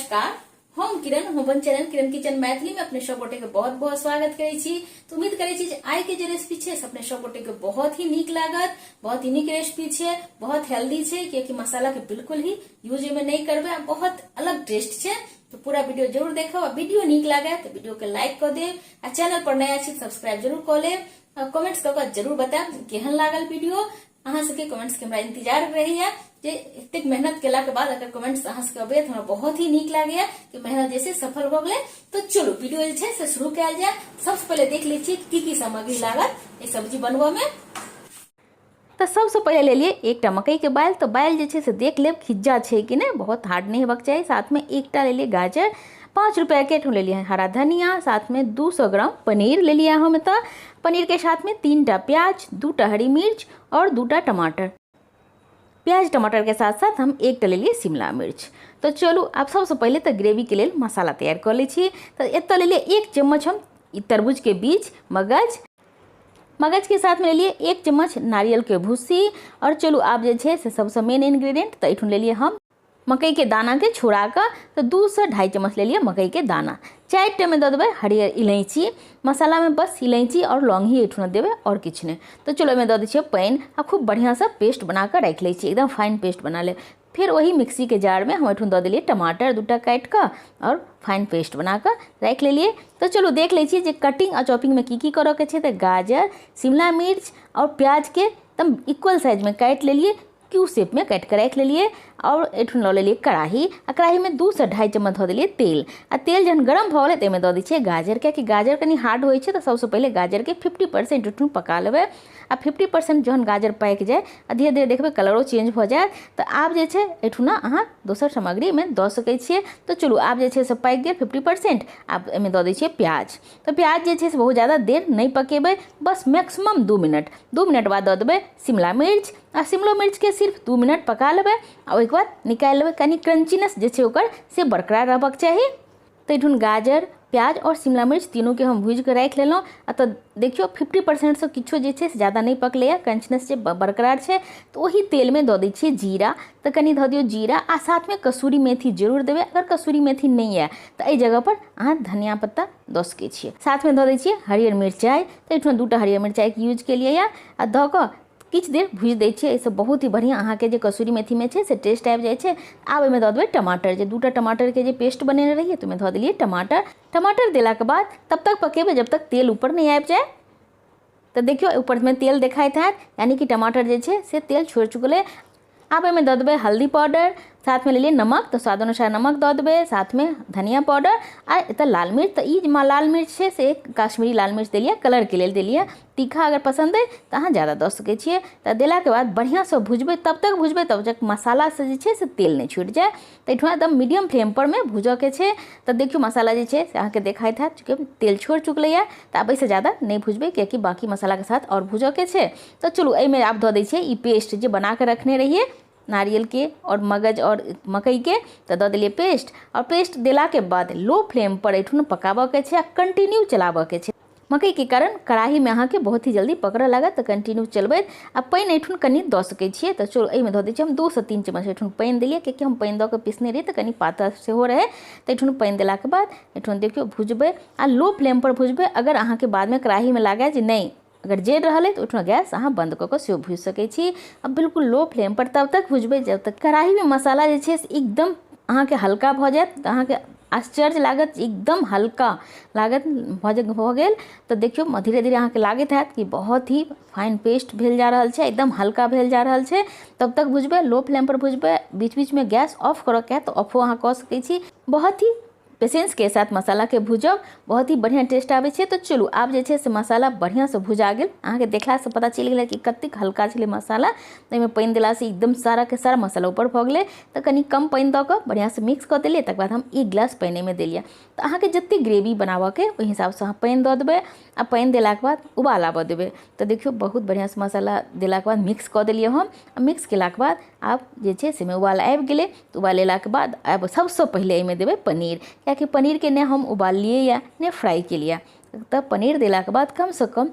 नमस्कार, हम किरण, हम अपन चैनल किरण किचन मैथिली में अपने सब गोटे के बहुत बहुत स्वागत करै छी। तो उम्मीद करै छी जे आइ के जे रेसिपी छै से अपने सब गोटे के बहुत ही नीक लागत। बहुत ही नीक रेसिपी छै, बहुत हेल्दी छै, कियाकि मसाला के बिल्कुल ही यूज एहिमे नहि करबै आ बहुत अलग टेस्ट छै। तो पूरा वीडियो जरूर देखब आ वीडियो नीक लागे तो वीडियो के लाइक कऽ देब आ चैनल पर नया छी सब्सक्राइब जरूर कऽ लेब आ कमेंट्स कऽ कऽ जरूर बतायब केहन लागल वीडियो। अहाँ सबके कमेंट्स के हमरा इंतजार रहैया जे एतेक मेहनत केला के बाद अगर कमेंट्स अहाँ सबके अबैया तऽ हमरा बहुत ही नीक लागैया कि मेहनत जे छै सफल भऽ गेलै। तो चलू वीडियो जे छै से शुरू कयल जाय। सबसँ पहिले देख लै छियै की की सामग्री लागत एहि सब्जी बनबऽ मे। तऽ सबसँ पहिले लेलियै एकटा मकई के बालि। तऽ बालि जे छै से देख लेब खिज्जा छै कि नहि, बहुत हार्ड नहि हेबाक चाही। साथमे एकटा लेलियै गाजर, 5 रुपया के एठो लेलियै हरा धनिया, साथमे 200 ग्राम पनीर लेलियै हम एतऽ। पनीर के साथमे 3टा प्याज, 2टा हरी मिर्च और 2टा टमाटर। प्याज टमाटर के साथ साथ हम एकटा लेलियै शिमला मिर्च। तऽ चलू आब सबसँ पहिले तऽ ग्रेवी के लेल मसाला तैयार कऽ लै छी। तऽ एतऽ लेलियै 1 चम्मच हम ई तरबूज के बीज, मगज। मगज के साथ में लेलियै 1 चम्मच नारियल के भूसी। और चलू आब जे छै से सबसँ मेन इन्ग्रीडियंट तऽ एहिठुन लेलियै हम मकई के दाना के छोड़ा कऽ, तऽ 2 से 2.5 चम्मच लेलियै मकई के दाना। 4टा में दऽ देबै हरियर इलायची। मसाला में बस इलायची और लौंग ही एहिठुना देबै और किछु नहि। तऽ चलू एहिमे दऽ दै छियै पानि आ खूब बढ़िआँसँ पेस्ट बना कऽ राखि लै छियै, एकदम फाइन पेस्ट बना लेब। फेर ओही मिक्सीके जारमे हम एहिठुन दऽ देलियै टमाटर 2टा काटि कऽ और फाइन पेस्ट बना कऽ राखि लेलियै। तऽ चलू देख लै छियै जे कटिंग आ चॉपिंगमे की की करऽके छै। तऽ गाजर, शिमला मिर्च और प्याजके एकदम इक्वल साइजमे काटि लेलियै, क्यू शेप में काटि कऽ राखि लेलियै। आओर एहिठुन लऽ लेलियै कड़ाही आ कड़ाहीमे 2 से 2.5 चम्मच धऽ देलियै तेल आ तेल जहन गरम भऽ गेलै तऽ एहिमे दऽ दै छियै गाजर, कियाकि गाजर कनि हार्ड होइ छै। तऽ सबसँ पहिले गाजरके 50% एहिठुन पका लेबै आ 50% जहन गाजर पाकि जाय आ धीरे धीरे देखबै कलरो चेंज भऽ जायत। तऽ आब जे छै एहिठुना अहाँ दोसर सामग्री एहिमे दऽ सकै छियै। तऽ चलू आब जे छै से पाकि गेल 50%। आब एहिमे दऽ दै छियै प्याज। तऽ प्याज जे छै से बहुत ज्यादा देर नहि पकेबै, बस मैक्सिमम 2 मिनट। 2 मिनट बाद दऽ देबै शिमला मिर्च आ शिमलो मिर्चके सिर्फ 2 मिनट पका लेबै आ ओहिके बाद निकालि लेबै। कनि क्रंचीनेस जे छै ओकर से बरकरार रहबाक चाही। तऽ एहिठुन गाजर, प्याज और शिमला मिर्च तीनूके हम भूजिके राखि लेलहुँ आ तऽ देखियौ 50%सँ किछो जे छै से ज्यादा नहि पकलैए, क्रंचनेस जे बरकरार छै। तऽ ओही तेलमे दऽ दै छियै जीरा। तऽ कनि धऽ दियौ जीरा आ साथमे कसूरी मेथी जरूर देबै। अगर कसूरी मेथी नहि यऽ तऽ एहि जगहपर अहाँ धनिया पत्ता दऽ सकै छियै। साथमे दऽ दै छियै हरियर मिरचाइ। तऽ एहिठुना 2टा हरियर मिरचाइके यूज केलियै यऽ आ दऽ कऽ किछु देर भुजि दै छियै। एहिसँ बहुत ही बढ़िआँ अहाँके जे कसूरी मेथीमे छै से टेस्ट आबि जाइ छै। आब एहिमे दऽ देबै टमाटर, जे 2टा टमाटरके जे पेस्ट बनेने रहियै तऽ ओहिमे धऽ देलियै टमाटर। टमाटर देलाके बाद तब तक पकेबै जब तक तेल ऊपर नहि आबि जाय। तऽ देखियौ ऊपरमे तेल देखाइत हैत, यानी कि टमाटर जे छै से तेल छोड़ि चुकल अइ। आब एहिमे दऽ देबै हल्दी पाउडर, साथमे लेलियै नमक, तऽ स्वाद अनुसार नमक दऽ देबै, साथमे धनिया पाउडर आ एतऽ लाल मिर्च। तऽ ई जे लाल मिर्च छै से काश्मीरी लाल मिर्च देलियै, कलरके लेल देलियै। तीखा अगर पसन्द अइ तऽ अहाँ ज्यादा दऽ सकै छियै। तऽ देलाके बाद बढ़िआँसँ भुजबै, तब तक भुजबै तब तक मसालासँ जे छै से तेल नहि छुटि जाय। तऽ एहिठुमा एकदम मीडियम फ्लेम पर मे भूजऽके छै। तऽ देखियौ मसाला जे छै से अहाँके देखाइत हैत चूँकि तेल छोड़ि चुकलैए। तऽ आब एहिसँ ज्यादा नहि भुजबै कियाकि बाँकी मसालाके साथ आओर भूजऽके छै। तऽ चलू एहिमे आब दऽ दै छियै ई पेस्ट जे बना कऽ रखने रहियै नारियलके आओर मगज आओर मकईके, तऽ दऽ देलियै पेस्ट। आओर पेस्ट देलाके बाद लो फ्लेम पर एहिठुन पकाबऽके छै आ कंटिन्यू चलाबऽके छै। मकईके कारण कड़ाहीमे अहाँके बहुत ही जल्दी पकड़ऽ लागत, तऽ कंटिन्यू चलबैत आ पानि एहिठुन कनि दऽ सकै छियै। तऽ चलू एहिमे दऽ दै छियै हम 2 से 3 चम्मच एहिठुन पानि देलियै, कियाकि हम पानि दऽ कऽ पिसने रहियै तऽ कनि पातर सेहो रहै। तऽ एहिठुन पानि देलाके बाद एहिठुन देखियौ भुजबै आ लो फ्लेम पर भुजबै। अगर अहाँके बादमे कड़ाहीमे लागै जे नहि अगर जरि रहल अइ तऽ ओहिठुना गैस अहाँ बन्द कऽ कऽ सेहो भुजि सकै छी। आ बिल्कुल लो फ्लेम पर तब तक भुजबै जब तक कड़ाहीमे मसाला जे छै से एकदम अहाँके हल्का भऽ जायत। तऽ अहाँके आश्चर्य लागत, एकदम हल्का लागत भऽ गेल। तऽ देखियौ धीरे धीरे अहाँके लागैत हैत कि बहुत ही फाइन पेस्ट भेल जा रहल छै, एकदम हल्का भेल जा रहल छै। तब तक भुजबै, लो फ्लेम पर भुजबै। बीच बीचमे गैस ऑफ करऽके हैत तऽ ऑफो अहाँ कऽ सकै छी। बहुत ही पेशेंस के साथ मसाला के भुजब, बहुत ही बढ़िआँ टेस्ट आबै छै। तऽ चलू आब जे छै से मसाला बढ़िआँसँ भुजा गेल। अहाँके देखलासँ पता चलि गेल कि कतेक हल्का छलै मसाला। एहिमे पानि देलासँ एकदम साराके सारा मसाला ऊपर भऽ गेलै। तऽ कनि कम पानि दऽ कऽ बढ़िआँसँ मिक्स कऽ देलियै। तकर बाद हम 1 गिलास पानि एहिमे देलियै। तऽ अहाँके जतेक ग्रेवी बनाबऽके ओहि हिसाबसँ अहाँ पानि दऽ देबै आ पानि देलाके बाद उबाल आबऽ देबै। तऽ देखियौ बहुत बढ़िआँसँ मसाला देलाके बाद मिक्स कऽ देलियै हम। आ मिक्स केलाके बाद आब जे छै से उबाल आबि गेलै। तऽ उबाल एलाके बाद आब सबसँ पहिले एहिमे देबै पनीर, कियाकि पनीरके नहि हम उबाललियै यऽ नहि फ्राइ केलियै। तऽ पनीर देलाके बाद कमसँ कम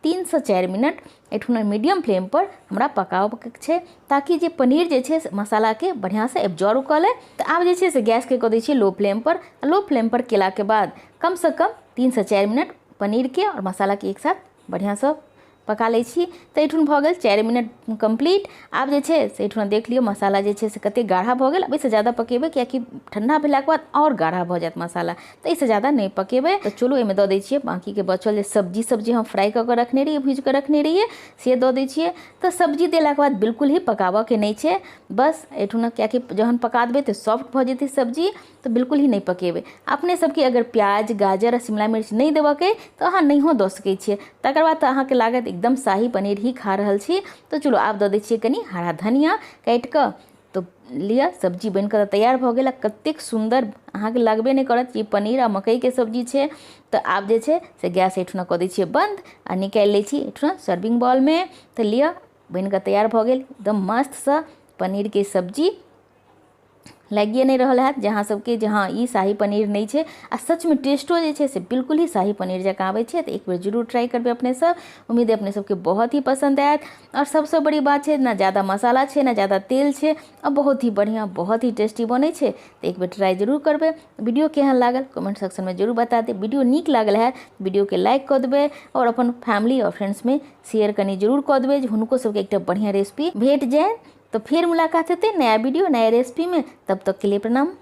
3 से 4 मिनट एहिठुना मीडियम फ्लेम पर हमरा पकाबऽके छै, ताकि जे पनीर जे छै मसालाके बढ़िआँसँ एब्जॉर्व कऽ ले। तऽ आब जे छै से गैसके कऽ दै छियै लो फ्लेम पर। लो फ्लेम पर केलाके बाद कमसँ कम 3 से 4 मिनट पनीरके आओर मसालाके एक साथ बढ़िआँसँ पका लै छी। तऽ एहिठुन भऽ गेल 4 मिनट कम्प्लीट। आब जे छै से एहिठुना देख लियौ मसाला जे छै से कतेक गाढ़ा भऽ गेल। आब एहिसँ ज्यादा पकेबै कियाकि ठण्डा भेलाके बाद आओर गाढ़ा भऽ जायत मसाला, तऽ एहिसँ ज्यादा नहि पकेबै। तऽ चलू एहिमे दऽ दै छियै बाँकीके बचल जे सब्जी सब जे हम फ्राइ कऽ कऽ रखने रहियै, भूजि कऽ रखने रहियै, से दऽ दै छियै। तऽ सब्जी देलाके बाद बिल्कुल ही पकाबऽके नहि छै, बस एहिठुना कियाकि जहन पका देबै तऽ सॉफ्ट भऽ जेतै सब्जी, तऽ बिल्कुल ही नहि पकेबै। अपने सबके अगर प्याज, गाजर आ शिमला मिर्च नहि देबऽके तऽ अहाँ नहियो दऽ सकै छियै। तकर बाद तऽ अहाँके लागत एकदम शाही पनीर ही खा रहल छी। तऽ चलू आब दऽ दै छियै कनि हरा धनिया काटि कऽ। तऽ लिअ सब्जी बनि कऽ तैयार भऽ गेल। कतेक सुन्दर अहाँके लगबे नहि करत कि पनीर आ मकइके सब्जी छै। तऽ आब जे छै से गैस एहिठुना कऽ दै छियै बन्द आ निकालि लै छी एहिठुना सर्विंग बॉलमे। तऽ लिअ बनि कऽ तैयार भऽ गेल एकदम मस्तसँ पनीरके सब्जी। लागिए नहि रहल हैत जे अहाँ सबके जे हँ ई शाही पनीर नहि छै। आ सचमे टेस्टो जे छै से बिल्कुल ही शाही पनीर जकाँ आबै छै। तऽ एक बेर जरूर ट्राई करबै अपने सब। उम्मीद है अपने सबके बहुत ही पसन्द आयत। आओर सबसँ बड़ी बात छै ना ज्यादा मसाला छै ना ज्यादा तेल छै, आ बहुत ही बढ़िआँ बहुत ही टेस्टी बनै छै। तऽ एक बेर ट्राई जरूर करबै। वीडियो केहन लागल कमेंट सेक्शनमे जरूर बता देब। वीडियो नीक लागल है वीडियोके लाइक कऽ देबै आओर अपन फैमिली आओर फ्रेंड्समे शेयर कनि जरूर कऽ देबै जे हुनको सबके एकटा बढ़िआँ रेसिपी भेट जाय। तो फिर मुलाकात हेतै नया वीडियो नया रेसिपी में, तब तक के लिए प्रणाम।